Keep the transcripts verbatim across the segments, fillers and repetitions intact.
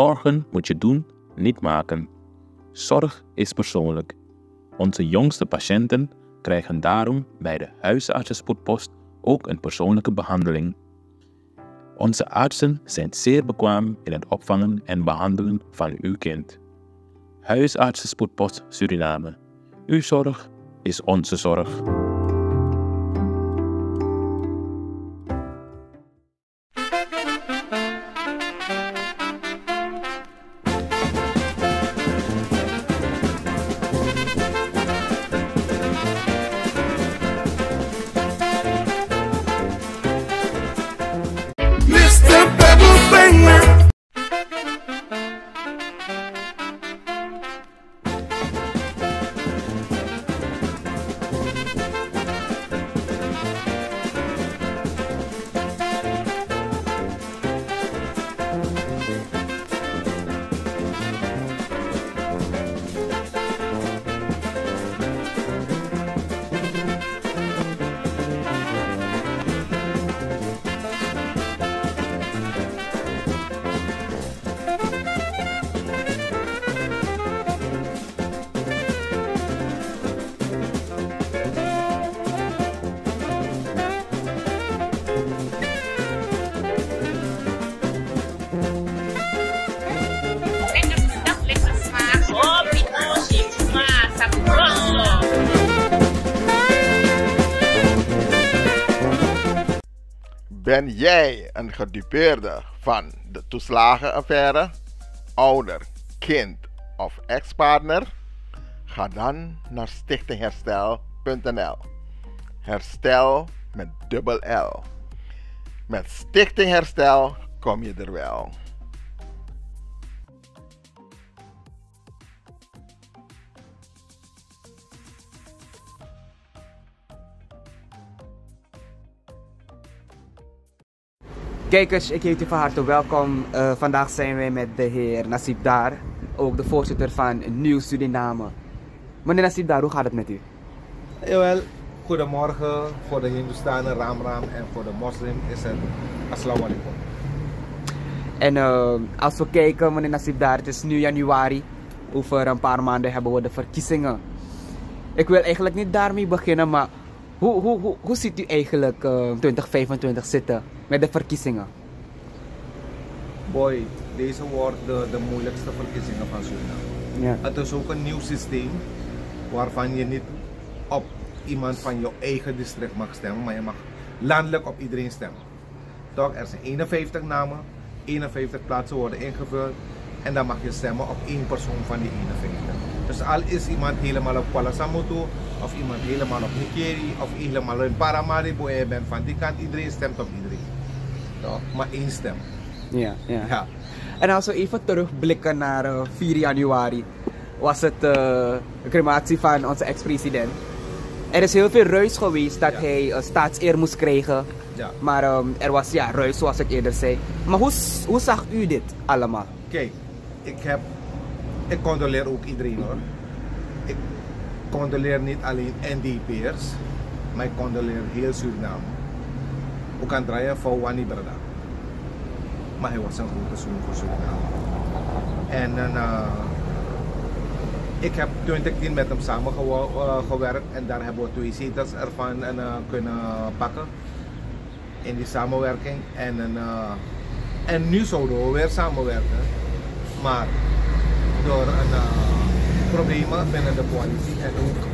Zorgen moet je doen, niet maken. Zorg is persoonlijk. Onze jongste patiënten krijgen daarom bij de huisartsenspoedpost ook een persoonlijke behandeling. Onze artsen zijn zeer bekwaam in het opvangen en behandelen van uw kind. Huisartsenspoedpost Suriname. Uw zorg is onze zorg. Ben jij een gedupeerde van de toeslagenaffaire, ouder, kind of ex-partner? Ga dan naar stichting herstel punt n l. Herstel met dubbel L. Met Stichting Herstel kom je er wel. Kijkers, ik heet u van harte welkom. Eh, vandaag zijn wij met de heer Nasib Dar, ook de voorzitter van Nieuw Suriname. Meneer Nasib Dar, hoe gaat het met u? Jawel, goedemorgen. Voor de Hindoestanen, Ram Ram. En voor de moslim is het Assalamu alaikum. En eh, als we kijken, meneer Nasib Dar, het is nu januari. Over een paar maanden hebben we de verkiezingen. Ik wil eigenlijk niet daarmee beginnen, maar hoe, hoe, hoe, hoe ziet u eigenlijk eh, twintig vijfentwintig zitten met de verkiezingen? Boy, deze wordt de, de moeilijkste verkiezingen van Suriname. Ja. Het is ook een nieuw systeem waarvan je niet op iemand van je eigen district mag stemmen, maar je mag landelijk op iedereen stemmen. Toch, er zijn eenenvijftig namen, eenenvijftig plaatsen worden ingevuld en dan mag je stemmen op één persoon van die eenenvijftig. Dus al is iemand helemaal op Kwalasamutu, of iemand helemaal op Nickerie, of helemaal in Paramaribo en je bent van die kant, iedereen stemt op iedereen. Toch? Maar één stem. Ja, ja. Ja. En als we even terugblikken naar eh, vier januari, was het eh, de crematie van onze ex-president. Er is heel veel ruis geweest dat hij eh, staatseer moest krijgen. Ja. Maar ehm, er was ja, ruis, zoals ik eerder zei. Maar hoe, s- hoe zag u dit allemaal? Kijk, ik heb, ik condoleer ook iedereen, hoor. Ik condoleer niet alleen N D P'ers, maar ik condoleer heel Suriname. Hoe kan draaien voor Wani Brada? Maar hij was een grote zoon voor Suriname. En eh, ik heb twintig tien met hem samen gewo- eh, gewerkt en daar hebben we twee zetels ervan eh, kunnen pakken in die samenwerking. En eh, en nu zouden we weer samenwerken, maar door een eh, problemen binnen de coalitie en ook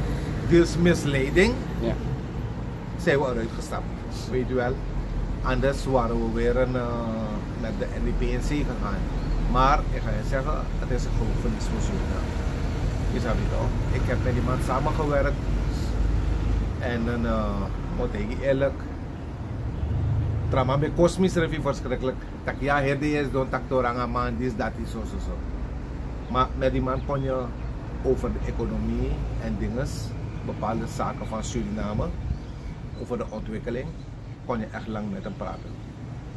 deels misleiding Ja. zijn we eruit gestapt. Weet u wel, anders waren we weer een eh, met de N D P in zee gegaan. Maar ik ga je zeggen, het is een groot verlies voor Suriname. Je snapt het toch? Ik heb met die man samengewerkt en eh, moet ik eerlijk, trauma ben kost me zelf verschrikkelijk. Tak ya, herde is don tak toranga man, dit, dat, die, zo, zo, zo. Maar met die man kon je over de economie en dinges, bepaalde zaken van Suriname, over de ontwikkeling, kon je echt lang met hem praten.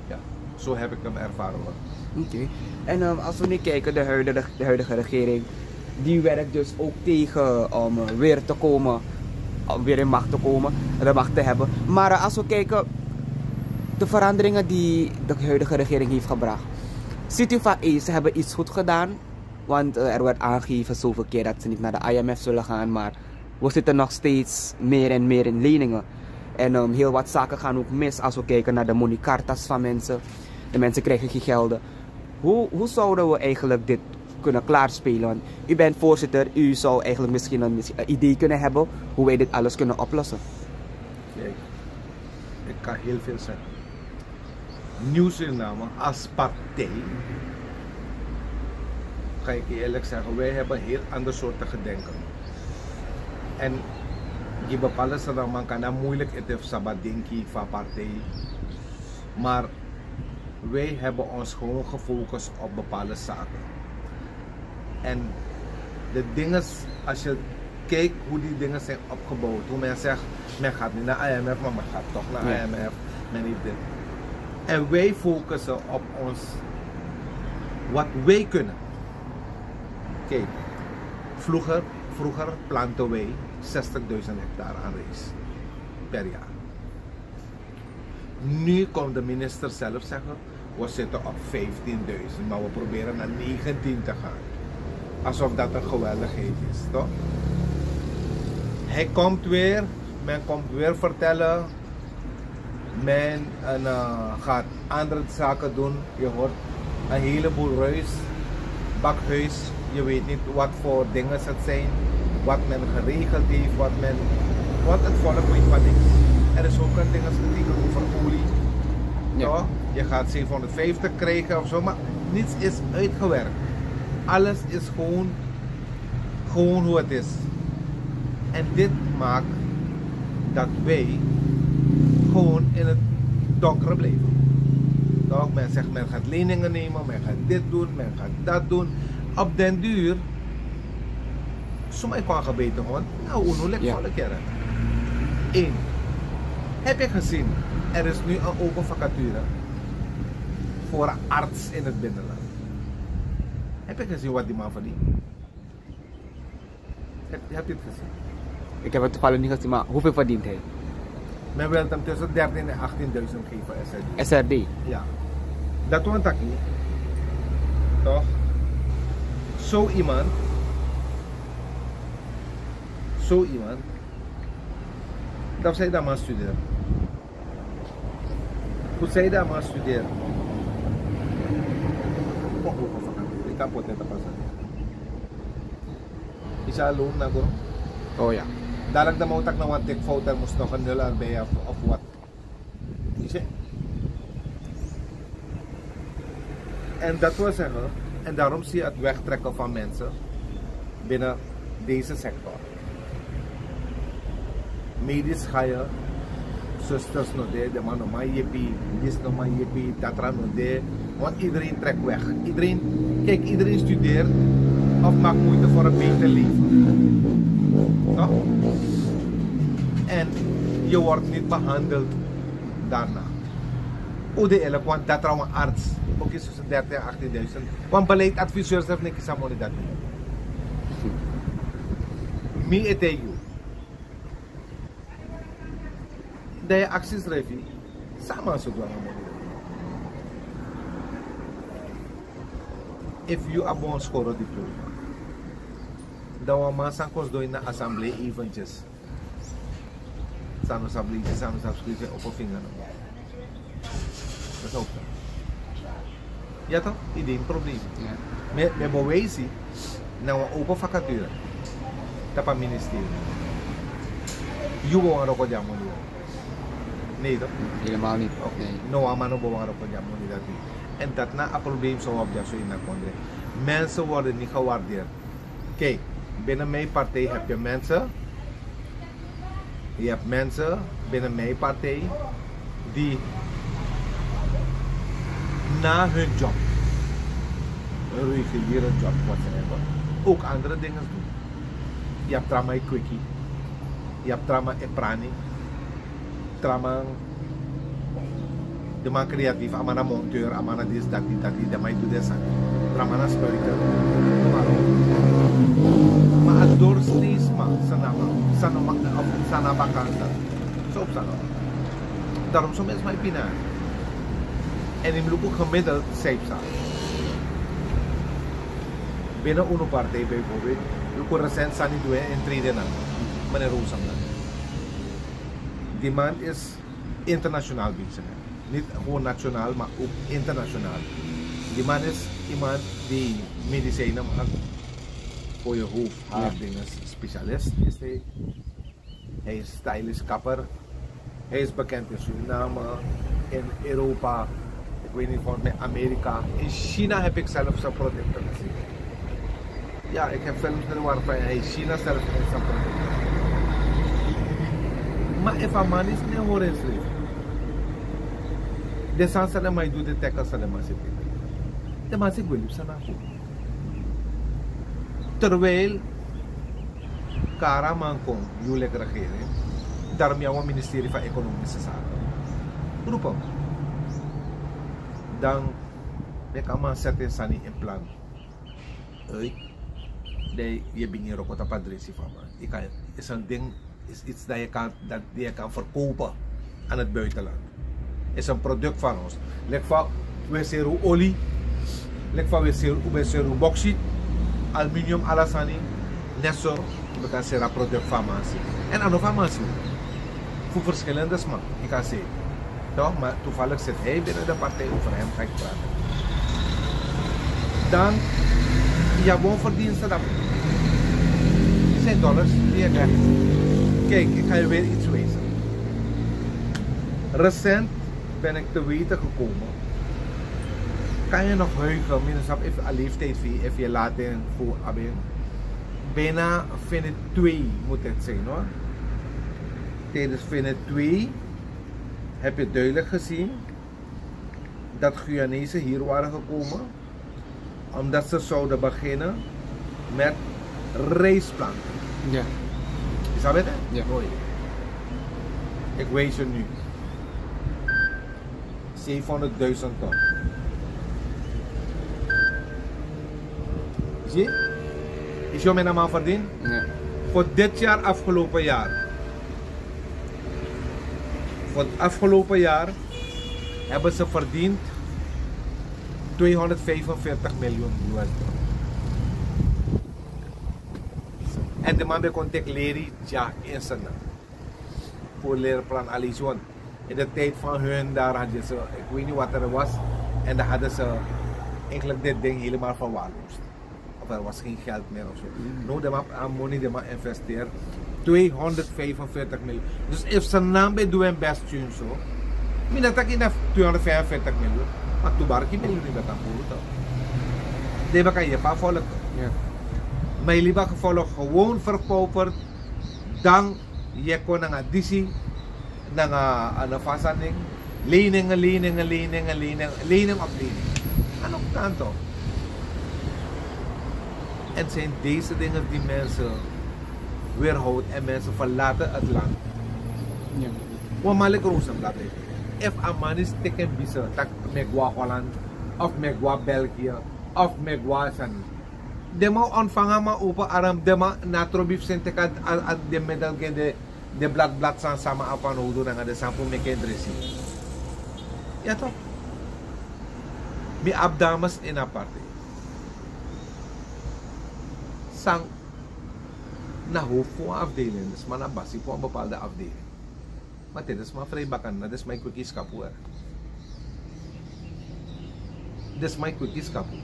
Ja, zo heb ik hem ervaren, hoor. Oké. En ehm, als we nu kijken, de huidige, de huidige regering, die werkt dus ook tegen om eh, weer te komen, om weer in macht te komen, de macht te hebben. Maar eh, als we kijken, de veranderingen die de huidige regering heeft gebracht, Ziet u van, hey, ze hebben iets goed gedaan, want eh, er werd aangegeven zoveel keer dat ze niet naar de I M F zullen gaan, maar we zitten nog steeds meer en meer in leningen. En ehm, heel wat zaken gaan ook mis als we kijken naar de moneycartas van mensen. De mensen krijgen geen gelden. Hoe, hoe zouden we eigenlijk dit kunnen klaarspelen? Want u bent voorzitter, u zou eigenlijk misschien een, een idee kunnen hebben hoe wij dit alles kunnen oplossen. Kijk, ik kan heel veel zeggen. Nieuw Suriname als partij, ga ik je eerlijk zeggen, wij hebben heel ander soorten gedenken. En die bepaalde Saraman kan dat moeilijk eten of sabat denki van partij. Maar wij hebben ons gewoon gefocust op bepaalde zaken. En de dingen, als je kijkt hoe die dingen zijn opgebouwd, hoe men zegt, men gaat niet naar I M F, maar men gaat toch naar I M F, men heeft dit. En wij focussen op ons, wat wij kunnen. Kijk, vroeger, vroeger planten wij zestigduizend hectare aan rijst per jaar. Nu komt de minister zelf zeggen, we zitten op vijftienduizend, maar we proberen naar negentien te gaan. Alsof dat een geweldigheid is, toch? Hij komt weer, men komt weer vertellen, men eh, gaat andere zaken doen. Je hoort een heleboel ruis, bakhuis. Je weet niet wat voor dingen het zijn, wat men geregeld heeft, wat men. Want het volk weet van niks. Er is ook een ding als getekend over olie. Ja. Toch? Je gaat zevenhonderdvijftig krijgen of zo, maar niets is uitgewerkt. Alles is gewoon gewoon hoe het is. En dit maakt dat wij gewoon in het donkere blijven. Toch? Men zegt, men gaat leningen nemen, men gaat dit doen, men gaat dat doen. Op den duur, suma kon gebeten hond, nou, unu lek Ja. volk, heren. Eén, heb je gezien, er is nu een open vacature voor een arts in het binnenland. Heb je gezien wat die man verdient? Heb, heb je het gezien? Ik heb het toevallig niet gezien, maar hoeveel verdient hij? Men wil hem tussen dertien en achttienduizend geven, S R D. S R D? Ja. Dat wil taki, toch? Zo iemand, zo iemand, dat zij dan maar studeren. Fu saide a man studeri. Ika pote ta pasa. Isi a loan na go. Oh ja. Dadelijk dan man taki na wan teki fout, er mus nog een nul erbij of, of wat. Isi. En dat wil zeggen, en daarom zie je het wegtrekken van mensen binnen deze sector. Medisch ga je, zusters no de, de man no man yepi, dis no man yepi, datra no de. Want iedereen trekt weg. Iedereen, kijk, iedereen studeert of maakt moeite voor een beter leven. Toch? En je wordt niet behandeld daarna. Hoe de eerlijk, want datra wan arts, ook is tussen dertien en achttienduizend. Wan beleidsadviseur zelf neki san moni dati. Mi e taigi yu. Dan yu e aksi yusrefi, san a man so du nanga moni dati? Efu yu abi wan skoro diploma, dan wan man san kon sidon ini a assemblee eventjes, san no sabi leisi, san no sabi skrifi, opo finga no. Dati a opo. Ya toch, i de ini problem. Ya. Mi, mi e bewijsi na wan open vacature tapu a ministerie. Yu bo wani wroko gi a moni dati? Nee toch? Helemaal niet. Oké. Nee. No wan man no bo wani wroko gi a moni dati. En dati na a problem san wi abi dyaso ini a kondre. Mensen worden niet gewaardeerd. Kijk, binnen mijn partij heb je mensen, je hebt mensen binnen mijn partij die na hun job, een reguliere job wat ze hebben, ook andere dingen doen. Je hebt trauma e kweki, je hebt trauma e prani, trauma. De man creatief, a man na monteur, a man na dis, dati, dati, de man e du den sani. Trauma na spuiter. Ma a doorsnee sma, san no man, san no man, of san no abi a kans dati. So psa no. Daarom so mensen man e pina. En yu mus luku gemiddeld san e psa. Binnen unu partij bijvoorbeeld, we kunnen recent sani doen in tweede na, meneer Rosenblatt. Die man is internationaal bezig. Niet gewoon nationaal, maar ook internationaal. Die man is iemand die medicijnen maakt voor je hoofd, haar dingen, specialist is hij. Hij is stylist, kapper. Hij is bekend in Suriname, in Europa, ik weet niet, gewoon in Amerika. In China heb ik zelf zijn producten gezien. Ja, ik heb films gezien waarvan hij China zelf in zijn producten. Maar if a man is niet horen in sleep, de sani san den man e du, de tackle san den man e seti. Den man e seti gwe libi san na fu. Terwijl Kara man kon, yu leki regering, daarom yu abi wan ministerie van economische zaken. Roep hem. Dan meki a man seti en sani in plan. Uit. Dan yu e bigin wroko tapu a dresi fu a man. Yu kan, is een ding, is iets dat je kan, dat je kan verkopen aan het buitenland. Is een product van ons. Leki fa wi e seri wi oli, leki fa wi e seri, wi e seri wi bauxiet, aluminium, ala sani. Net so wi kan seri a product fu a man si. Èn a no fu a man si. Fu verschillende sma, yu kan seri. Toch, maar toevallig zit hij binnen de partij, over hem ga ik praten. Dan, yu abi wan verdienste dan. Dit zijn dollars die je krijgt. Kijk, ik ga je weer iets wijzen. Recent ben ik te weten gekomen. Kan je nog heugen, mi no sabi efu a leeftijd fu yu, efu yu laat en fu abi en. Bijna fini twee moet het zijn, hoor. Tijdens fini twee heb je duidelijk gezien dat Guyanese hier waren gekomen omdat ze zouden beginnen met rijstplanten. Ja. Is dat beter? Ja. Mooi. Ik wijs je nu. Zevenhonderdduizend ton. Zie? Is je met een man verdiend? Ja. Voor dit jaar, afgelopen jaar. Voor het afgelopen jaar hebben ze verdiend tweehonderdvijfenveertig miljoen U S dollar. En de man ben kon teki leri, ja, in zijn voor leerplan, alles, want in de tijd van hun daar hadden ze, ik weet niet wat er was, en dan hadden ze eigenlijk dit ding helemaal verwaarloosd. Of er was geen geld meer of zo. No, den man abi moni, den man investeer tweehonderdvijfenveertig miljoen. Dus efu Sranan ben du en best, so mi no taki na tweehonderdvijfenveertig miljoen, maar tu barki miljoen ben kan puru toch. Den ben kan yepi a volk. Ja. Maar yu libi a gevolg, gewoon verpauperd, dan yu e kon nanga disi, nanga a no fasa nen. Leningen, leningen, leningen, leningen, lening op lening. A no kan toch. En het zijn deze dingen die mensen weerhoudt en mensen verlaten het land. Ja. Wan man leki Rosenblatt, efu a man disi teki en bise, taki mi e go na Holland, of mi e go na België, of mi e go na sani. Den man o ontvangi a man open arm, den man na trobi fu seni teki a, a, a, den middel gi den, den bladblad sani san a man abi fanowdu nanga den sani fu meki en dresi. Ya toch. Mi abi dames ini a partij san na hoofd fu wan afdeling, dus man na basi fu wan bepaalde afdeling. Ma te den sma frijbaka, na den sma e kweki skapu, hè. Den sma e kweki skapu.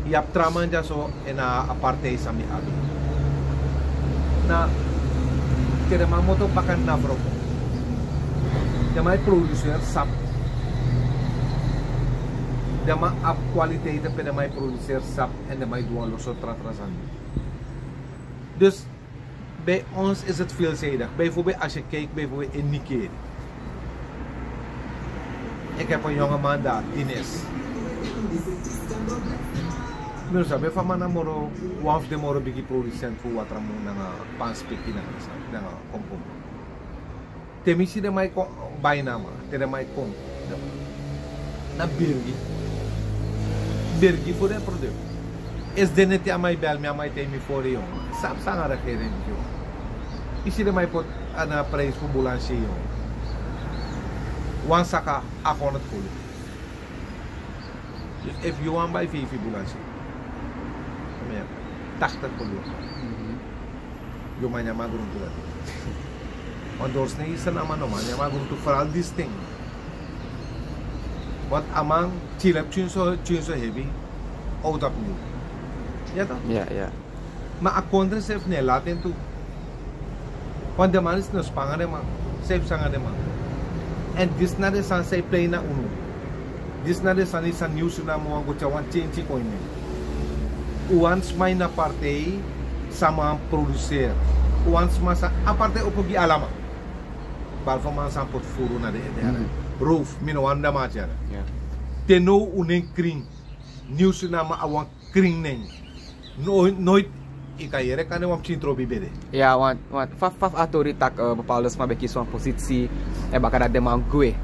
Yu abi tra man dyaso ini a partij san mi abi. Na te den man moto baka na wroko. Den man e produseer sap. Den man abi kwaliteiten pe den man e produseer sap èn den man e du wan lo so tra tra sani. Dus bij ons is het veelzijdig. Bijvoorbeeld als je kijkt bijvoorbeeld in Nigeria. Ik heb een jongeman daar, Dines. Mi no sabi efu a man na moro, wan fu den moro bigi producent fu watramu nanga panspeki nanga sa, nanga komkom. Te mi si den man e kon bai na man, te den man e kon, na bergi. Bergi fu den product. Esi den neti a man e bel mi, a man e taigi mi: Fori, yu no sabi san a regering e gi yu. Yu si den man e poti a na prijs fu boulangerie, yu no. Wan saka achthonderd gulden. Dus efu yu wani bai feifi bula si, taktik puluwa. Yu man nyama gruntu dati. Want doorsnee Sranan no man nyama gruntu, vooral disi ten. Want a man tyilep tyunso tyunso hebi. Out opnieuw. Ya toch? Ya, ya. Ma a kondre srefi no e lati en tu. Want den man disi no span nanga den man. San e psa nanga den man? Èn disi na den sani san e plei na unu. Disi na den sani san Nieuw Suriname wani go tyari wan tyentyi kon ini en. Un wani sma ini a partij san man produseri. Un wani sma san a partij opo gi ala man. Behalve man san poti furu na den ede. Roof, mi no wani dati man tyari. Te now un nen krin. Nieuw Suriname a wan krin nen. Noit, noit yu kan yere kande wan pikin trobi ben de. Ya, want, want fa, fa, fa a tori taki, eh, bepaalde sma ben kisi wan posisi, èn baka dati den man gwe.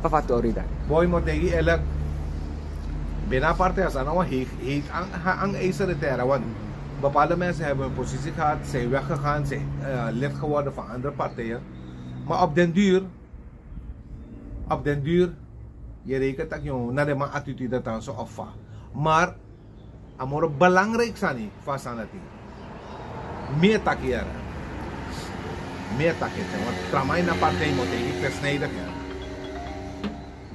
Fa, fa a tori dati. Boi, mi o taigi yu eerlijk. Binnen a partij a sani na wan heet, heet aan, aan, aan ijzeren terre, want bepaalde mensen hebben hun positie gehad, zijn weggegaan, zijn, eh, lid geworden van andere partijen. Maar op den duur, op den duur, yu e reken taki yu na den man attitude tan so of fa. Maar a moro belangrijk sani fu a sani dati. Mi e taki yere. Mi e taki yere. Want tra man ini a partij mi o taigi yu persnijdig yere.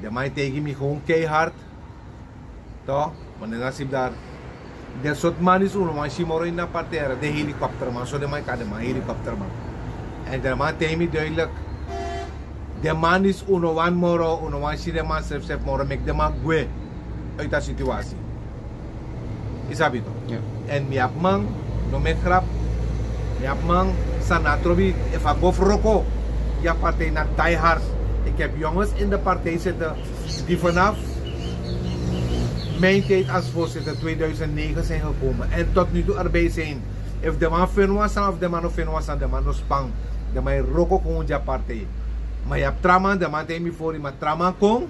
Den man e taigi mi gewoon keihard. Toch? Ma den no e sibi dati. Den sortu man disi un no wani si moro ini a partij yere, den helikopterman, so den man e kari den man helikopterman. Èn den man taigi mi duidelijk. Den man disi un no wani moro, un no wani si den man srefsrefi moro, meki den man gwe uit a situatie. Yu sabi toch? Èn mi abi man, no meki grap. Mi abi man san na trobi, efu a go fu wroko, a partij na die hard. Ik heb jongens in de partij zitten die vanaf mijn tijd als voorzitter tweeduizend negen zijn gekomen en tot nu toe erbij zijn. Efu den man feni wan sani, efu den man no feni wan sani, den man no span. Den man e wroko kon gi a partij. Ma yu abi tra man, den man taigi mi fori, ma tra man kon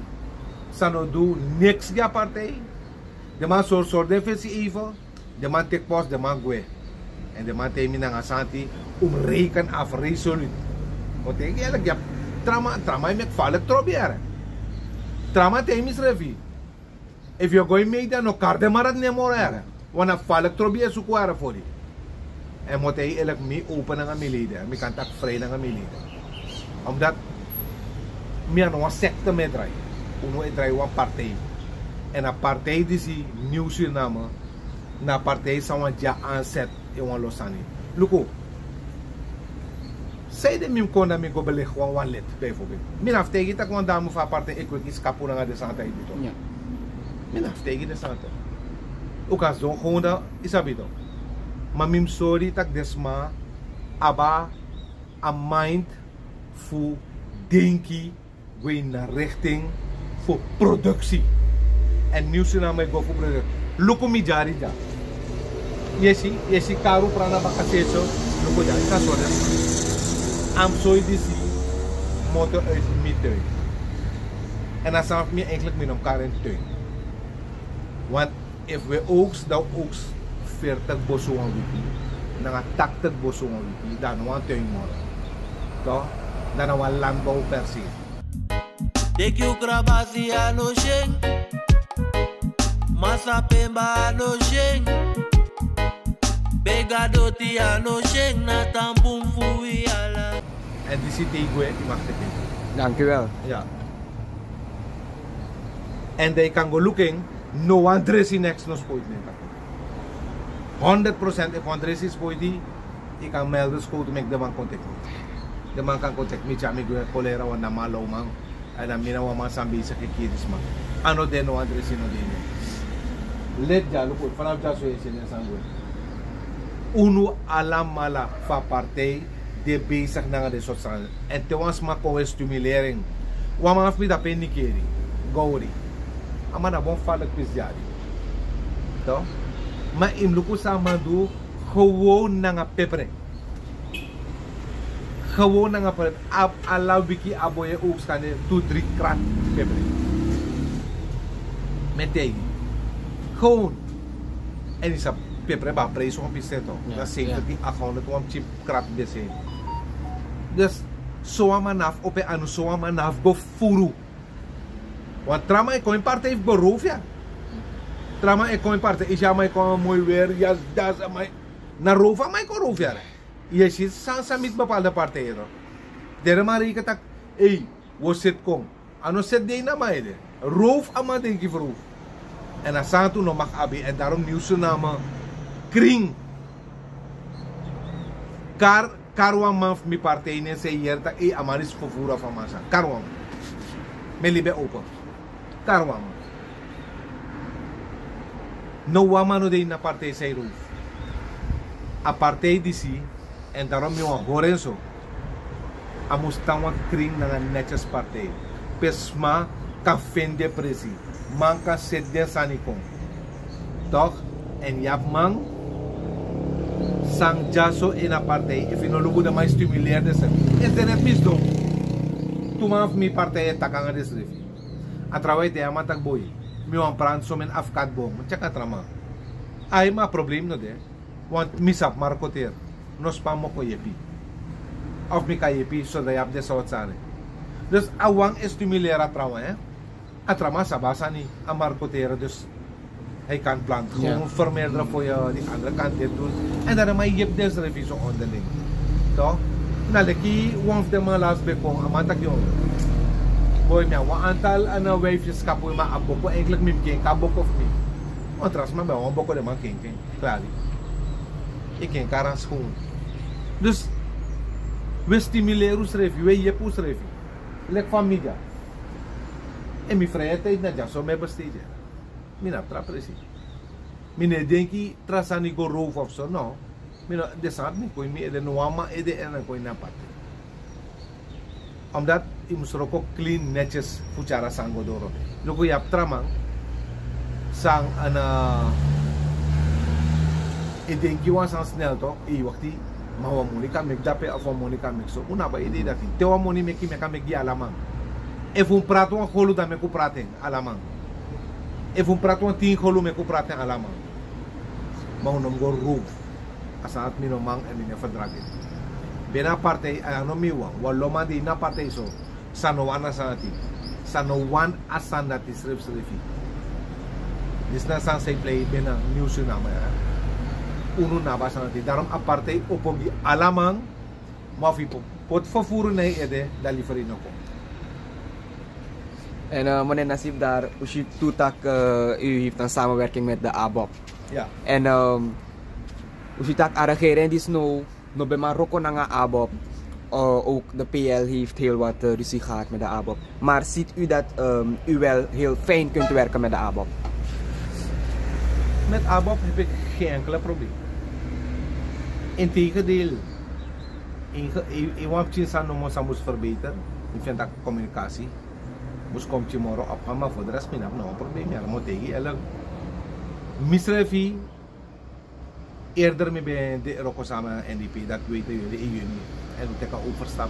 san no du niks gi a partij. Den man sori sori den fesi even. Den man teki pos, den man gwe. Èn den man taigi mi nanga santi, un mus reken af resoluut. Un taigi yu eerlijk, yu abi tra man, tra man e meki falek trobi yere. Tra man taigi mi srefi. Efu yu o go ini media, no kari den man dati nen moro yere. Want na falek trobi yu e suku yere fori. Èn mi o taigi yu eerlijk, mi open nanga mi leden, mi kan taki vrij nanga mi leden. Omdat mi a no wan sekte mi e drai. Unu e drai wan partij. Èn a partij disi, Nieuw Suriname, na a partij san wani gi a aanzet in wan lo sani. Luku. Sanede mi mus kon dan mi go belegi wan wan lid bijvoorbeeld. Mi no abi fu taigi yu taki wan dame fu a partij e kweki yu skapu nanga den sani dati e du toch. Mi no abi fu taigi yu den sani dati. Un kan sidon gewoon dan, yu sabi toch. Ma mi mus sori yu taki den sma abi a mind fu denki go ini a richting fu productie. Èn Nieuw Suriname e go fu productie. Luku mi dyari dya. Yu e si, yu e si karu prana baka seri so. Luku dya, yu kan sori den sma. A mus sori disi motor uit mi tuin. Èn a sani fu mi eigenlijk mi no mus kari en tuin. Want efu wi e oogst, dan wi oogst veertig bosu wan wiki, nanga tachtig bosu wan wiki, dan a no wan tuin moro. Toch? Dan na wan landbouw per se. Teki un krabasi a no syen. Masa pemba a no syen. Bega doti a no syen, na tan bun fu wi ala. Èn disi te yu gwe, yu mag teki en. Danki wel. Ya. Èn dan yu kan go luku en, no wan dresi neks no spoiti nen tapu. Honderd procent efu wan dresi spoiti, yu kan melde skowtu meki den man kon teki mi. Den man kan kon teki mi, tyari mi gwe kolera wan na man lawman. Èn dan mi na wan man san besigi e kiri sma. A no de, no wan dresi no de ini en. Leti dya, luku, fanafu dya so yu e si den sani gwe. Unu alamala fu a partij de besigi nanga den sortu sani. Èn te wan sma kon, wi e stimuleri en. Wan man fu mi dape, Nikeri Gowri. A man na wan faleki pisi dyari. Toch? Ma yu mus luku san a man du, gewoon nanga pepre. Gewoon nanga pepre. A, ala wiki a boi e oogst kande tu dri krat pepre. Mi e taigi yu. Gewoon. Èn yu sabi pepre ben abi prijs wan pisi, toch? Na zeventig, achthonderd wan pikin krat ben e. Dus so wan man no abi opo en anu, so wan man no abi go fufuru. Want tra man e kon ini partij fu beroof yu. Tra man e kon ini partij, yu si a man e kon a moi weri, yasi dasi a man. Na rowfu a man e kon rowfu yara. Yu e si san san miti bepaalde partijen. Dere man reiki tak', ei, wi o seti kon. A no seti de ini a man ede. Rowfu a man denki fu rowfu. Èn a sani tu no mag abi, èn darom Nieuw Suriname krin. Kari, kari wan man fu mi partij nen san e yere tak' ei, a man disi fufuru fu a man sani. Kari wan man. Mi e libi en opo. Kari wan man. No wan man no de ini a partij san e rowfu. A partij disi, èn darom mi wani hori en so. A mus tan wan krin nanga netyes partij. Pe sma kan feni den presi. Man kan seti den sani kon. Toch? Èn yu abi man san dyaso ini a partij, efu yu no luku den man e stimuleri densrefi. Esi den no e misdon. Tu man fu mi partij e taki nanga densrefi. A trawan ete, a man taki boi, mi wani prati someni afkati bon, mi tyeki a tra man. Ai, ma a problem no de. Want mi sabi markoteri. No span mi o kon yepi. Of mi kan yepi, so dan yu abi den sowtu sani. Dus a wan e stimuleri a trawan, hè. A tra man sabi a sani, a markoteri, dus hij kan plant gewoon vermeerderen voor je die andere kant dit doen. En dan man yepi densrefi so onderling. Toch? Na leki wan fu den man lasi ben kon, a man taki: "Yo, boi, mi abi wan aantal en, eh, wijfjes kapu, ma a boko eigenlijk mi pikin kan boko fu mi." Want tra sma ben wan boko, den man kenken. Klari. Yu kenki a ras gewoon. Dus wi e stimuleri usrefi, wi e yepi usrefi. Leki fa mi dya. Èn mi vrije tijd na dyaso mi e bestedi. Mi no abi tra presi. Mi no e denki tra sani go rowfu of so, no. Mi no, den sani mi kon ini mi ede, no wan man ede èn a kon ini a partij. Omdat yu mus wroko klin, netyes fu tyari a sani go doro. Luku, yu abi tra man san, eh, e denki wan sani snel toch, e wakti, ma wan moni kan meki dape of wan moni kan meki so. Un no abi a idee dati. Te wan moni meki, meki a meki gi ala man. Efu un prati wan golu, dan meki un prati en ala man. Efu un prati wan tin golu, meki un prati en ala man. Ma un no mus go rowfu. A sani dati mi no man èn mi no e ferdragi en. Ben na partij, a no mi wan. Wan lo man de ini a partij so, san no wani a sani dati. San no wani a sani dati srefsrefi. Disi na sani san e plei ben na Nieuw Suriname, ya. Unu no abi a sani dati. Daarom a partij opo gi ala man. Ma efu yu poti fufuru na yu ede, dan liever yu no kon. En, eh, meneer Nasib, daar, u ziet toe dat, eh, u heeft een samenwerking met de ABOP. Ja. En, ehm, u ziet dat a regering disi no, no ben man wroko nanga ABOP. Eh, ook de P L heeft heel wat, eh, ruzie gehad met de ABOP. Maar ziet u dat, ehm, u wel heel fijn kunt werken met de ABOP? Met ABOP heb ik geen enkele probleem. Integendeel, een ge-, een, een wan pikin san no mus, san mus verbeteren. Mi feni tak' communicatie mus kon pikin moro opga, ma voor de rest mi no abi no wan probleem. Ya, mi o taigi yu eerlijk. Misrefi, eerder mi ben de wroko sama N D P, dat weten jullie, in juni. En we teki a overstap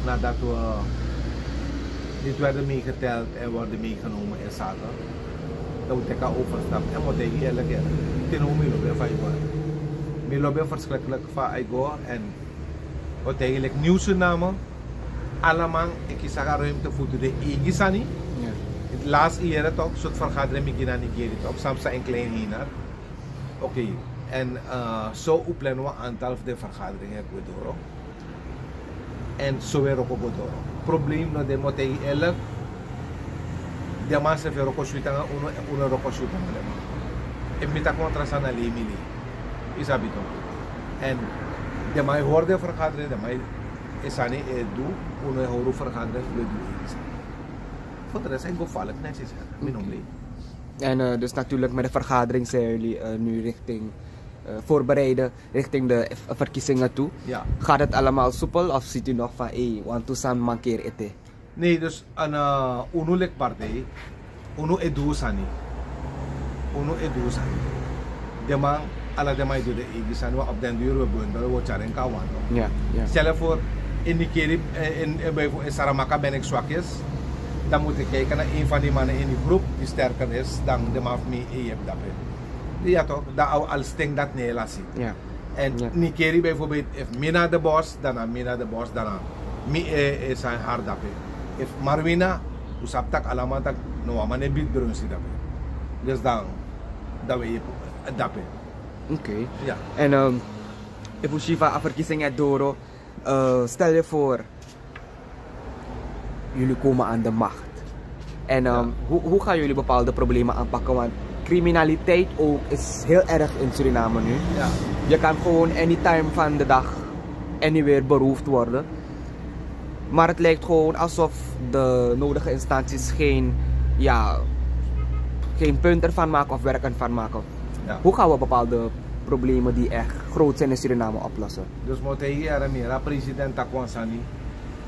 nadat we niet werden meegeteld en worden meegenomen in zaken. Dan we teki a overstap. En mi o taigi yu eerlijk, ya. Tin no mi lobi fa a e go. Mi lobi verschrikkelijk fa a e go. En mi o taigi yu, leki Nieuw Suriname, ala man e kisi a ruimte fu du den eigi sani. Ja. Last year toch, sortu vergadering mi gi na Nikeri toch, san psa in Klein Henar. Oké, en, eh, so un plan wan aantal fu den vergadering e go doro. En so un e wroko go doro. Probleem no de, mi o taigi yu eerlijk. Den man srefi e wroko switi nanga unu, unu e wroko switi nanga den man. Efu mi taki wan tra sani, na lei mi lei. Yu sabi toch. En den man e hori den vergadering, den man e sani e du, unu e hori un vergadering, un e du eigi sani. Voor de rest e go falek netjes, hè. Mi no mus lei. En, eh, dus natuurlijk met de vergadering zijn jullie, eh, nu richting, eh, voorbereiden richting de v-, verkiezingen toe. Ja. Gaat het allemaal soepel of ziet u nog van, hey, want toen staan mankeer ete? Nee, dus, en, eh, unu leki partij, unu e du un sani. Unu e du un sani. Den man, ala den man e du den eigi sani, want op den duur we bundel, we tyari en kon a wan, no? Ja, ja. Stel je voor, in Nikeri, eh, in, eh, bijvoorbeeld in Saramaka ben ik zwakjes, dan moet ik kijken naar een van die mannen in die groep die sterker is dan de man fu mi, eh, yepi dape. Ja toch, dan a o al sten dati na en lasi. Ja. En Nikeri bijvoorbeeld, efu mi na de bos, dan na mi na de bos, dan na mi, eh, eh, san hard dape. Efu Marwina, un sabi tak' ala man taki no wan man e bidi Brunsi dape. Dus dan, Dan we dape. Oké. Ja. En ehm, efu wi si fa a verkiezing e doro, eh, stel je voor, jullie komen aan de macht. En ehm, hoe, hoe gaan jullie bepaalde problemen aanpakken? Want criminaliteit ook is heel erg in Suriname nu. Ja. Je kan gewoon anytime van de dag anywhere beroofd worden. Maar het lijkt gewoon alsof de nodige instanties geen, ja, geen punt ervan maken of werk ervan maken. Ja. Hoe gaan we bepaalde problemen die echt groot zijn in Suriname oplossen? Dus mo taigi yara mi yere a president taki wan sani,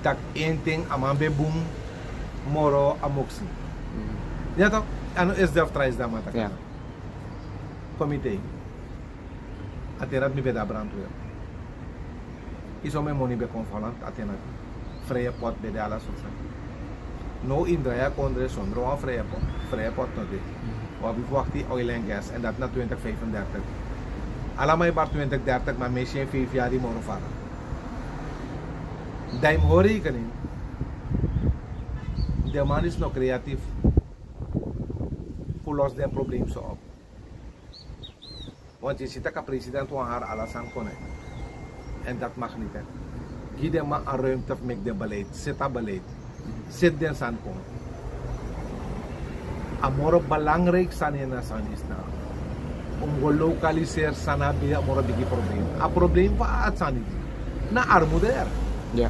taki en ten a man ben bun moro a moksi. Ya toch? A no esde of trais dan man taki. Kon mi taigi. A ten dati mi ben de a brandweer. Yu si omeni moni ben kon fu Holland a ten dati. Vrije pot ben de, ala sortu sani. Now yu mus drai a kondre sondro wan vrije pot. Vrije pot no de. Wi abi fu wakti oil en gas en dati na twintig vijfendertig. Ala man e bari twintig dertig, ma mi e si en feifi yari moro fara. Dan yu mus hori rekening. Den man is no creatief fu los den problem so op. Want yu si tak' a president wan hari ala sani kon na yu. En dat mag niet, hè. Gi den man a ruimte fu meki den beleid. Seti a beleid. Seti den sani kon. A moro belangrijk sani na sani is na, un mus go lokaliseri san na a moro bigi problem. A problem fu a sani na armoede. Ya.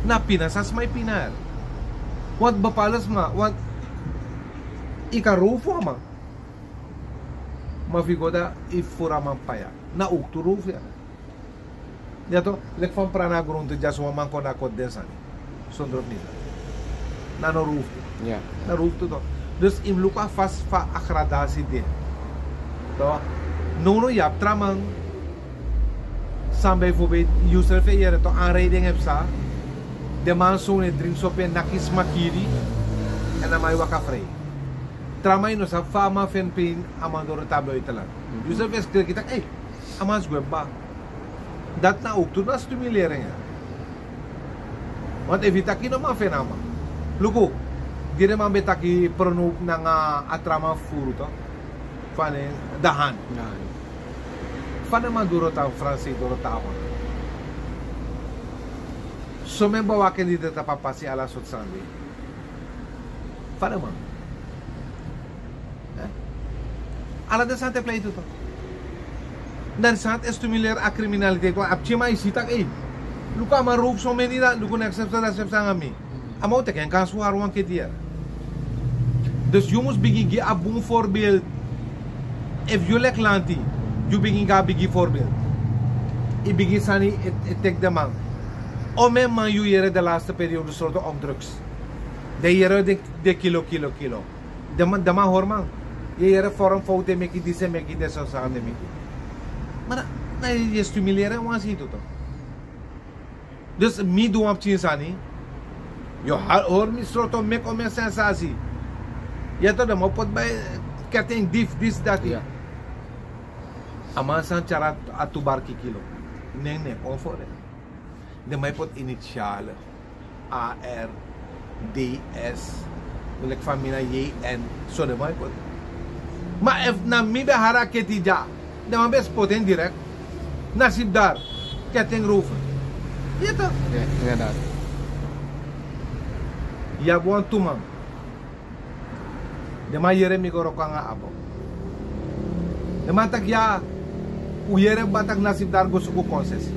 Na pina san sma e pina. Want bepaalde sma, want yu kan roof fu a man. Ma fu yu go dan yu furu a man paya. Na owktu roof ya. Ya toch, leki fa mi praat na grontu, dyaso wan man kon dan koti den sani. Sondro pina. Na no roof tu. Ya. Na roof tu toch. Dus yu mus luku a fasi fa a gradasi de. Toch. Nownow yu abi tra man san bijvoorbeeld, yu srefi e yere toch, aanrijding e psa. Den man sownu e dringi sopi, e naki sma kiri. En a man e waka frei. Tra man, yu no sabi fa a man feni pin, a man doro tan buitenland. Yu srefi e skriki taki, ei, a man si gwe kba. Dati na owktu na stimulering ya. Want efu yu taki yu no man feni a man. Luku, di den man ben taki Pronoob nanga a tra man furu toch. Fa a nen, Dahan. Dahan. Fa den man doro tan, Fransi doro tan. Someni bewakers di de tapu a pasi, ala sortu sani. Fa den man. Eh? Ala den sani e plei tu toch. Dan sani e stimuleri a criminaliteit, want a pikinman e si taki, ei, luku a man roof someni, dan luku, next step, dan step nanga mi. A man o teki en kansi fu hari wan keti yere. Dus yu mus bigin gi a bun voorbeeld. Efu yu leki lanti, yu bigin gi a bigi voorbeeld. Yu bigin sani e, e teki den man. Omeni man yu yere de laatste periode sroto om drugs. Den yere de, de kilo, kilo, kilo. Den man, den man hori man. Yu yere vorm fout e meki, disi e meki, den so sani e meki. Ma na, na yu e stimuleri en wan sani tu toch. Dus mi du wan pikin sani. Yu hori mi sroto meki omeni sensasi. Ya toch, den man poti bai ketting, dif, disi, dati. Ya. A man sani tyari a tu barki kilo. Nen, nen, kon fu den. Den man e poti initiale. A R, D S, leki fa mi na J N, so den man e poti. Ma efu na mi ben hari a keti dya, den man ben spotu en direkt. Nasib daar, ketting rover. Ya toch? Ya, inderdaad. Yu abi wantu man. Den man yere mi go wroko nanga abo. Den man taki ya, un yere kba taki Nasib daar go suku concessie.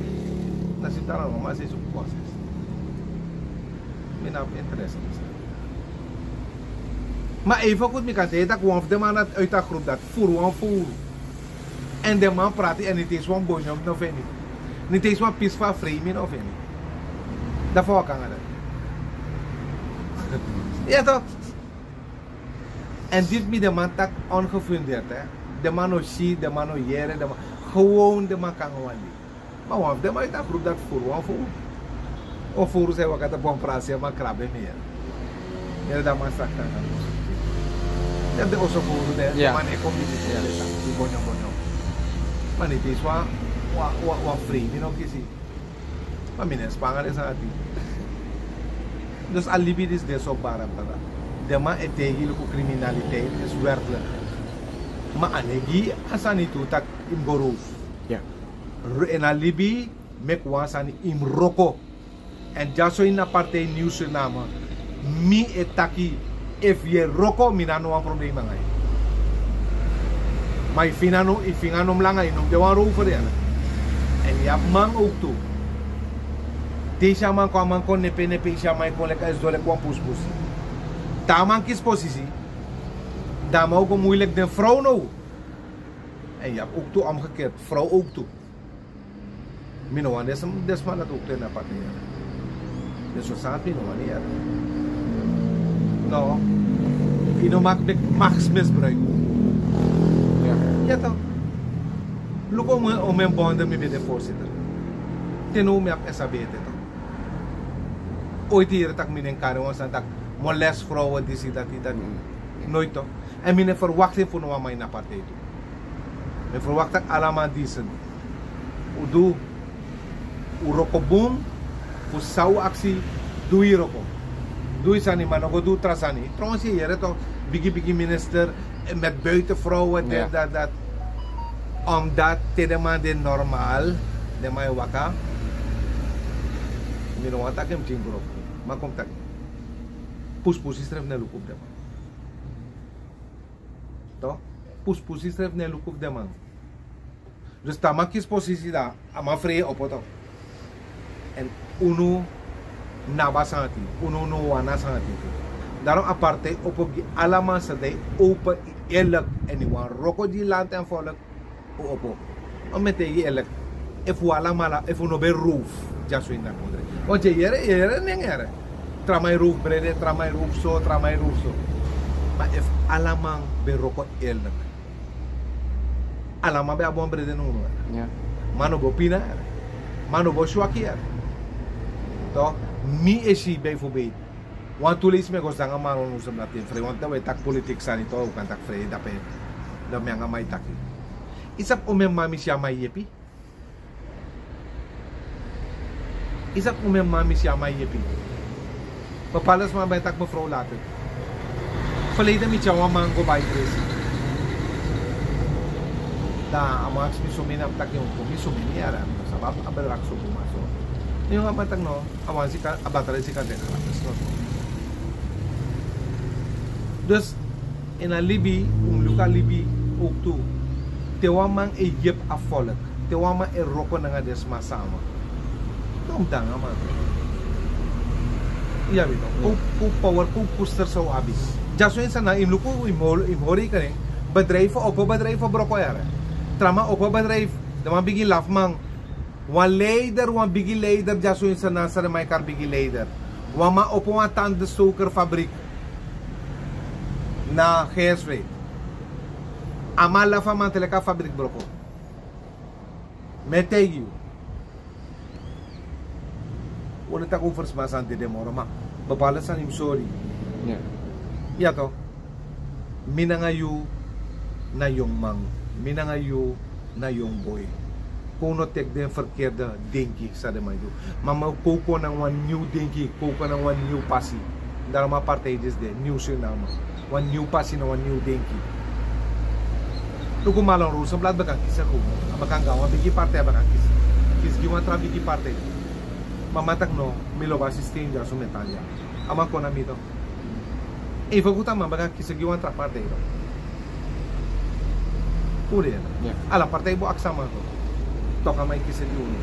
Nasib daar no man sei suku concessie. Mi no abi interesse. Ma even goed mi kan taigi yu taki wan fu den man dati uit a groep dati furu wan furu. En den man prati en niti eens wan bonyo mi no feni. Niti eens wan pisi fu a frei mi no feni. Dan fa wi kan nanga dati? Ya toch? En dit mi den man taki ongefundeerd, hè. Den man no si, den man no yere, den man, gewoon den man kan nanga wan libi. Ma wan fu den man uit a groep dati furu wan furu. O furu san e waka tapu wan prasi, a man krabu en mi yere. Yere dan man saka nanga. Den de oso furu de, ya, man e kon bigi furu, ya, de sa, di bonyo bonyo. Ma niti eens wan, wan, wan, wan frei mi no kisi. Ma mi no e span nanga den sani dati. Dus a libi disi de so, bari brada. Den man e taigi yu luku, criminaliteit is werkelijk. Ma a no e gi a sani tu tak' yu mus go rowfu. En a libi meki wan sani yu mus wroko. Èn dyaso ini a partij Nieuw Suriname, mi e taki, efu yu e wroko mi no abi no wan problema nanga yu. Ma yu finga no mus langa, yu no mus de wan rowfu fu de. Èn yu abi man owktu. Te yu si a man kon, a man kon nepe nepe, yu si a man e kon leki a e sidon leki wan pusupusu. Te a man kisi posisi, dan a man o go muiliki den frow now. Èn yu abi owktu omgekeerd, frow owktu. Mi no wani den sma dati owktu ini a partij. Den so sani mi no wani yere. No. Yu no mag meki magsmisbruik. Ya, toch. Luku omeni bonde mi ben de voorzitter. Te now mi abi S A B ete, toch. Ooit yu yere tak' mi no e kari wan sani tak' molest vrouwen, disi, dati, dati. Nooit, toch. Èn mi no e verwakti fu no wan man ini a partij tu. Mi e verwakti tak' ala man decent. Un du un wroko bun, fu san un aksi, du yu wroko. Du yu sani, ma no go du tra sani. Trouwens yu e yere toch, bigi bigi minister, eh, met buitenvrouwen, dit, dat, dat. Omdat te den man de normaal, den man e waka. Mi no wani taki en pikin grof. Ma kon mi taki. Pusupusu srefi no e luku fu den man. Toch? Pusupusu srefi no e luku fu den man. Dus te a man kisi posisi dan a man frei e opo, toch. Èn unu no abi a sani dati, unu no wani a sani dati tu. Daarom a partij opo gi ala man san de, open, eerlijk, èn yu wani wroko gi land èn volk, un opo. Ma mi e taigi yu eerlijk, efu un alamala, efu un no ben rowfu, dyaso ini a kondre. Want yu e yere, yu e yere nen yere. Tra man e rowfu brede, tra man e rowfu so, tra man e rowfu so. Ma efu ala man ben wroko eerlijk, ala man ben abi wan brede na unu. Man no bo pina yere. Man no bo swaki yere. Toch, mi e si bijvoorbeeld wantu leisi mi e go sidon nanga man na unu sani dati en frei, want dan wi e taki politiki sani, toch, wi kan taki frei dape. Dan mi nanga man e taki. Yu sabi omeni man mi si a man e yepi? Yu sabi omeni man mi si a man e yepi? Bepaalde sma ben e taki mevrouw later. Verleden mi tyari wan man go bai dresi. Dan a man aksi mi someni, a taki yu o kon mi someni yara, mi no sabi a bedrag so bun, ma so. Ne yu a man taki no, a wan sika, a batara sika den gratis, no. Dus ini a libi un mus luku a libi owktu. Te wan man e yepi a volk, te wan man e wroko nanga den sma sama, dan un mus de nanga a man. Yu abi no kon, kon power, kon koester san un abi. Dyaso ini Sranan yu mus luku, yu mus hori, yu mus hori rekening. Bedrijf opo, bedrijf wroko yara. Tra man opo bedrijf, den man bigin lafu man. Wan leider, wan bigi leider dyaso ini Sranan san den man e kari bigi leider. Wan man opo wan tandenstokerfabriek na Gersvei. A man lafu a man te leki a fabriek broko. Mi e taigi yu. Un no taki over sma san dede moro, ma bepaalde sani yu mus sori. Ya, toch. Mi nanga yu na yongu man, mi nanga yu na yongu boi. Kon un no teki den verkeerde denki san den man e du. Ma mi o kon, kon nanga wan nyun denki, kon, kon nanga wan nyun pasi. Daarom a partij disi de, Nieuw Suriname. Wan nyun pasi na wan nyun denki. Luku Marlon Rosenblad, ben kan kisi kon. A ben kan go na wan bigi partij, a ben kan kisi. Kisi gi wan tra bigi partij. Ma a man taki no, mi lobi a systeem dyaso mi e tan dya. A man kon na mi, toch. Even goed a man ben kan kisi gi wan tra partij, toch. Un de. Ya. Ala partij bo aksi a man, toch. Toch a man e kisi gi unu.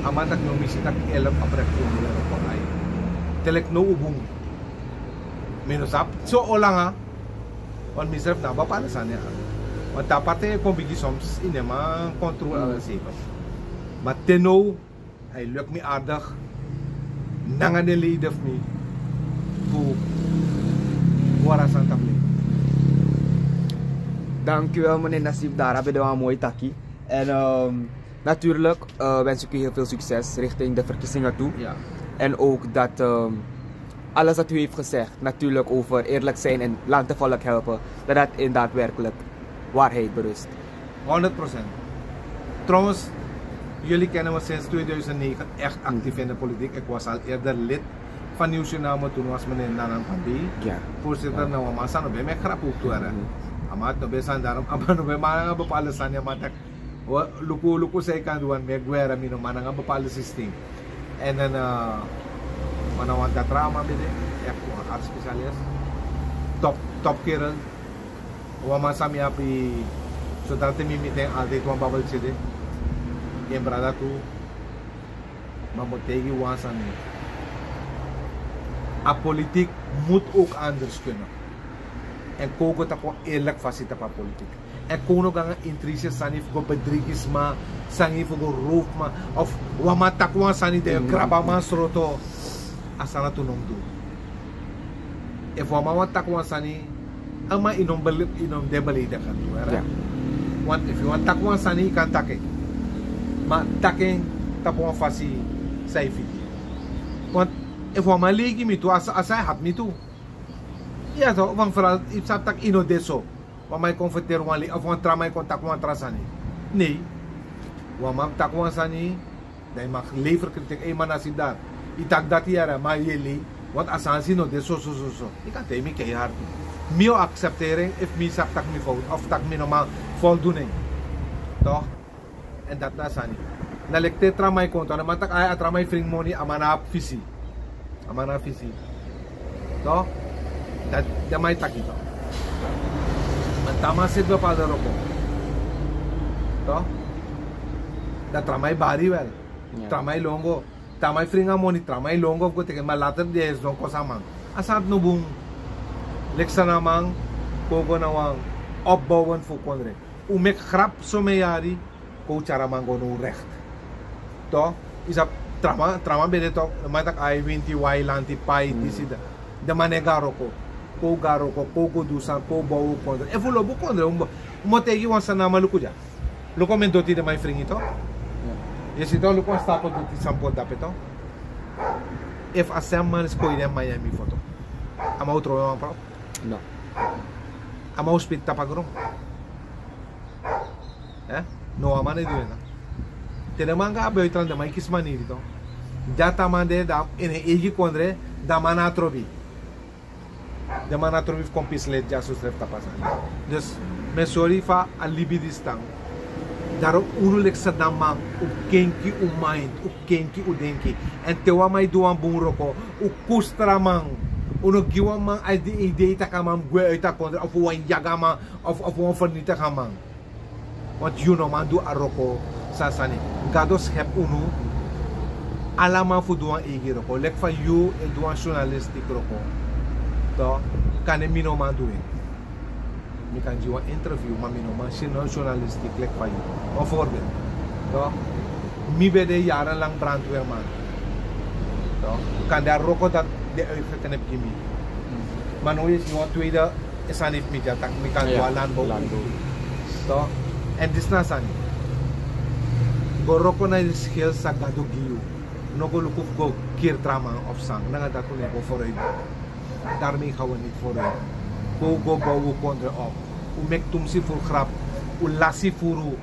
A man taki no, mi si taki elf april kon un yere kon ai. Te leki now un bun. Mi no sabi so o langa. Want misrefi na bepaalde sani ya. Want a partij e kon bigi soms, yu no man controle ala seiker. Ma te now a e luku mi aardig nanga den leden fu mi fu wara santa plek. Dankjewel, meneer Nasib. Daar hebben we een mooi taki. En, ehm, natuurlijk, eh, wens ik u heel veel succes richting de verkiezingen toe. Ja. En ook dat, ehm, alles wat u heeft gezegd, natuurlijk over eerlijk zijn en land en volk helpen, dat dat in daadwerkelijk waarheid berust. Honderd procent. Trouwens, jullie kennen me sinds tweeduizend negen echt actief in de politiek. Ik was al eerder lid Fani usi na a motu no asmene na nan pampi. Voorzitter, na wan man san no ben meki grap ook tu era. A man no ben san, daarom a man no ben man nanga bepaalde sani, a man taki, luku, luku san yu kan du, want mi e gwe, mi no man nanga bepaalde systeem. En dan, eh, man na wan datra man ben de, echt wan arts specialist. Top, top kerel. Wan man san mi abi, so dati mi miti en altijd wan babbeltje de. En brada tu. Ma mi o taigi wan sani. A politiek moet ook anders kunnen. En kon go tapu wan eerlijk fasi tapu a politiek. En kon no go nanga intrige sani fu go bedrigi sma, sani fu go roof sma. Of wan man taki wan sani, dan yu grab a man sroto. A sani tu no mus du. Efu wan man wani taki wan sani, a man, yu no mus bele-, yu no mus de beledigend tu, hè? Want efu yu wani taki wan sani, yu kan taki en. Ma taki en tapu wan fasi san yu fiti. Want efu wan man lei gi mi tu, a sa-, a sani hati mi tu. Ya toch, want vooral, yu sabi taki yu no de so. Wan man e kon ferteri wan lei, of wan tra man e kon taki wan tra sani. Nee. Wan man taki wan sani, dan yu mag lever kritiek. Ei, man, a si dati. Yu taki dati yara, ma yu e lei. Want a sani no de so, so, so, so. Yu kan taigi mi keihard. Mi o accepteren en efu mi sabi taki mi fout, of taki mi no man voldoen en. Toch? En dati na a sani. Na leki te tra man e kon, toch, na man taki, ai, a tra man e fringi moni, a man no abi fisi. A man no abi fisi. Toch? Dati, dati man e taki, toch. Ma te a man seti bepaalde wroko. Toch? Dan tra man e bari wel. Tra man e lon go. Te a man e fringi a moni, tra man e lon go fu go teki en, ma later den e sidon kosi a man. A sani no bun. Leki san na a man kon go na wan opbouwen fu kondre. Un meki grap somen yari, kon un tyari a man go na un recht. Toch? Yu sabi, tra man, tra man ben de toch, man taki ai, winti wai, lanti pai, disi, dati. Den man no e go na wroko. Kon un go na wroko, kon un go du san, kon un bow un kondre. Efu un lobi un kondre, un bo-, un mu taigi wan sani na a man, luku dya. Luku omeni doti den man e fringi, toch? Yu e si toch, luku wan stapel doti san poti drape, toch? Efu a srefi man skoiti den man ya, mi foto. A man o trowe wan pro. No. A man o spiti tapu a gron. Eh? No, a man no e du en. Te den man go na buitenland, den man e kisi maniri, toch. Dati a man de, dan ini en eigi kondre, dan a man no abi trobi. Den man no abi trobi fu kon pisi leti dyaso srefi tapu a sani. Dus, mi e sori fu a libi disi tan. Daarom unu leki Sranan man, un kenki un mind, un kenki un denki. En te wan man e du wan bun wroko, un koester a man. Un no gi wan man a idee taki a man mus gwe uit a kondre, of wan yagi a man, of, of wan vernietig a man. Want yu no man du a wroko san sani. Gado schept unu, ala man fu du wan eigi wroko. Leki fa yu e du wan journalistic wroko, toch, kande mi no man du en. Mi kan gi wan interview, ma mi no man, no journalistic leki fa yu. Wan voorbeeld. Toch? Mi ben de jarenlang brandweerman. Toch? Kande a wroko dati den uitgeknip gi mi. Ma now yu e si wan tweede sani fu mi dya, taki mi kan du a landbouw. Toch? En disi na a sani. Go wroko na yu skill san Gado gi yu. No go luku fu go kiri tra man of san. Nanga dati un no e go vooruit. Daarmee gaan we niet vooruit. Go, go bow un kondre op. Un meki tumsi furu grap. Un lasi furu.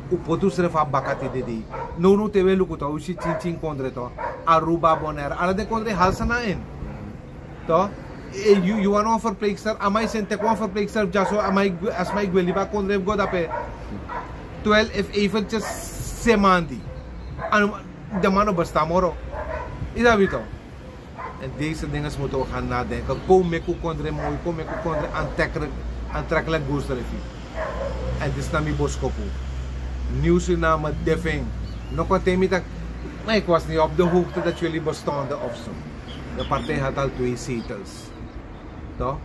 Un poti unsrefi a baka te dede. Nownow te un e luku toch, un si tin tin kondre toch. Aruba, Bonaire. Ala den kondre hali Sranan ini. Toch? Eh, yu, yu wani wan verpleegster, a man e seni teki wan verpleegster dyaso, a man e gwe, a sma e gwe libi a kondre fu go drape. Terwijl efu eventjes semandi. A no, den man no bestaan moro. Yu sabi toch? En deze dingen moeten we gaan nadenken. Kon meki un kondre moi, kon meki un kondre aantrekkelijk, aantrekkelijk go srefi. En disi na mi boskopu. Nieuw Suriname de feng. No kon taigi mi taki, maar ik was niet op de hoogte dat jullie bestonden of zo. De partij had al twee zetels. Toch?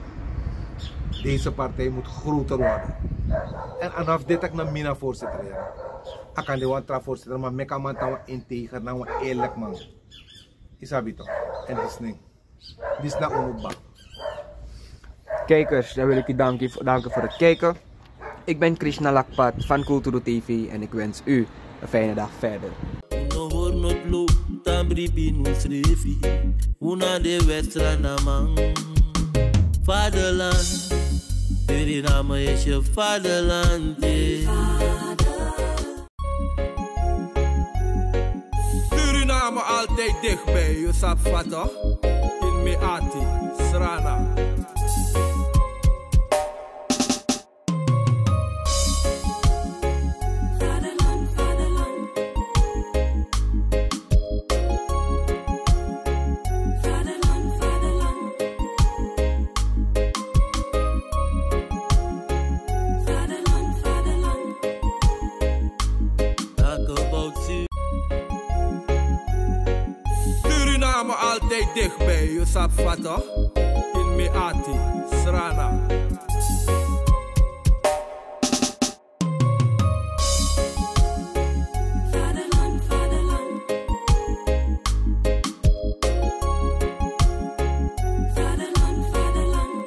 Deze partij moet groter worden. En vanaf dit taki na mi na voorzitter, ya. A kan de wan tra voorzitter, ma meki a man tan wan integer, na wan eerlijk man. Yu sabi toch. En disi na en. Disi na unu baka. Kijkers, dan wil ik u danken, danken voor het kijken. Ik ben Krishna Lakpat van Kulturu T V en ik wens u een fijne dag verder. Un no hori noti lo, tan bribi na unsrefi. Un na de Sranan man. Vaderland, Suriname is je vaderland, eh. Suriname altijd dichtbij, yu sabi fa toch? Meati, Srana. Vaderland, vaderland. Vaderland, vaderland. Vaderland, vaderland. Talk about you. Suriname altijd dichtbij, yu sabi fa toch? In Meati, Srana. Vaderland, vaderland. Vaderland, vaderland.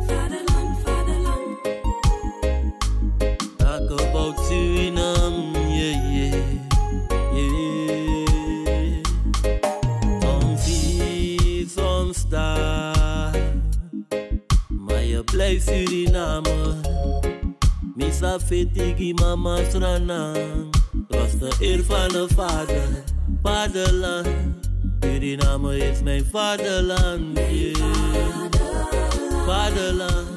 Vaderland, vaderland. Talk about Suriname, yeah, yeah, yeah. Soms hier, soms daar. Maar je blijft Suriname. Mi sa feti gi mama Sranan. Trots de eer van de vader, vaderland. Suriname is mijn vaderland, yeah. Vaderland.